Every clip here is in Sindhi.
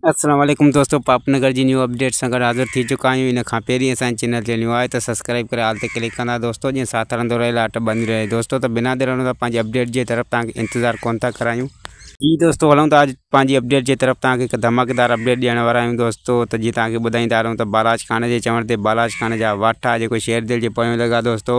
السلام عليڪم دوستو پاپ نگر جي نيو اپڊيٽ سان گڏ حاضر ٿي چڪا آهيون ان کان پهرين اسان جي چينل تي نيو آهي ته سبسڪرائب ڪري آل تي ڪلڪ ڪندا دوستو جيئن ساٿ هلندو رهي لاٽ بند رهي دوستو ته بنا دير هلون ٿا پنهنجي اپڊيٽ جي طرف توهان کي انتظار ڪون ٿا ڪرايون. جي دوستو هلون ٿا اڄ پنهنجي اپڊيٽ جي طرف توهان کي هڪ ڌماڪيدار اپڊيٽ ڏيڻ وارا آهيون دوستو ته جيئن توهان کي ٻڌائيندا هلون ته بالاچ خان جي چوڻ تي بالاچ خان جا واٺا جيڪو شير دل جي پويان لڳا دوستو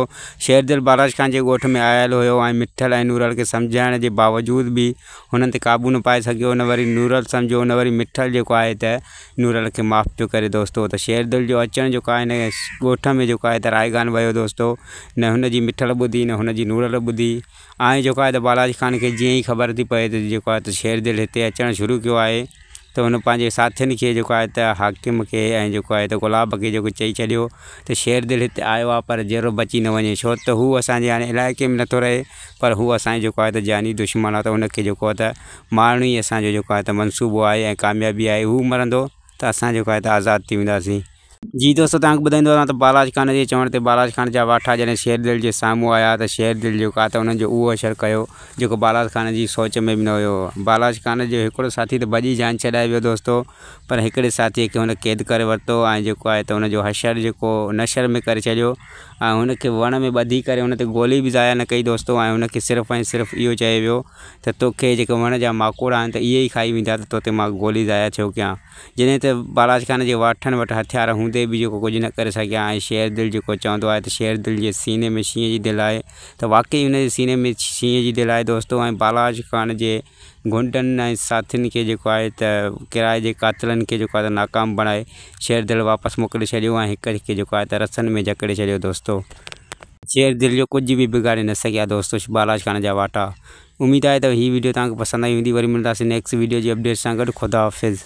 شير دل بالاچ خان جي ڳوٺ ۾ آيل هيو ۽ مٺل ۽ نورل کي سمجهائڻ جي باوجود به هنن تي قابو نه پائي سگهيو نه وري نورل سمجهيو نه وري مٺل جيڪو آهي ته نورل کي معاف پيو ڪري دوستو ته شيردل جو اچڻ جيڪو آهي هن ڳوٺ ۾ جيڪو آهي ته رائگان ويو دوستو نه هن جي مٺل ٻڌي نه هن جي نورل ٻڌي ۽ جيڪو آهي ته بالاجي خان کي جيئن ئي خبر ٿي پئي ته جيڪو آهي ته شيردل هتي اچڻ شروع ڪيو آهي ته هن پنهنجي ساٿين کي جيڪو آهي ته حاڪم کي ۽ جيڪو آهي ته گلاب کي جيڪو چئي ڇڏيو ته شيردل هتي آيو آهي پر جيئرو بچي نه وڃي ڇو ته هو اسان جي هاڻي علائقي ۾ نٿو رهي پر هو اسان جو جيڪو آهي ته جاني دشمن آهي ته ان کي جيڪو آهي ته مارڻ ئي اسان جو جيڪو آهي ته منصوبو آهي ۽ ڪاميابي آهي هو مرندو ته اسان جيڪو آهي ته آزاد ٿي وينداسين. جي دوستو توهان کي ٻڌائيندو هلان ته بالاچ خان جي چوڻ تي بالاچ خان جا واٺا جڏهن شير دل جي سامهون آيا ته شير دل جيڪو آهي ته انهن جو اهو حشر ڪيو جيڪو بالاچ خان جي سوچ ۾ به نه هيو بالاچ خان جو هڪڙو ساٿي ته ڀڄي جان ڇڏائي ويو دوستو پر هڪڙي ساٿي کي هن قيد ڪري ورتو ۽ جيڪو آهي ته ان جو حشر جيڪو نشر ۾ ڪري ڇڏيو ۽ هن کي وڻ ۾ ٻڌي ڪري هن تي گولي به ضايع نه ڪئي دوستو ۽ هن کي صرف ۽ صرف اهو چيو ويو ته توکي جيڪي وڻ جا ماڪوڙا آهن ته اهي ئي کائي ويندا ته توتي مان گولي ضايع ڇو ڪيان جڏهن ته بالاچ خان جي واٺن وٽ هٿيار هوندي به جيڪو ڪجهه نه ڪري سگهيا ۽ شير دل جيڪو چوندو آهي ته شير دل جي سيني ۾ شينهن جي دل آهي ته واقعي هن جي سيني ۾ شينهن جي دل آهي دوستو ۽ بالاچ خان جي غنڊن ۽ ساٿين کي جيڪو آهي ته ڪرائي جي قاتلن کي جيڪو آهي ته ناڪام بڻائي شير دل واپس موڪلي ڇڏيو ۽ هڪ کي جيڪو آهي ته رسن ۾ جڪڙي ڇڏيو دوستو. شير دل جو ڪجهه به بگاڙي نه سگهيا دوستو بالاچ خان جا واٽا اميد آهي ته هي ويڊيو توهان کي پسند آئي هوندي وري ملنداسين نيڪسٽ ويڊيو جي اپڊيٽ سان گڏ خدا حافظ.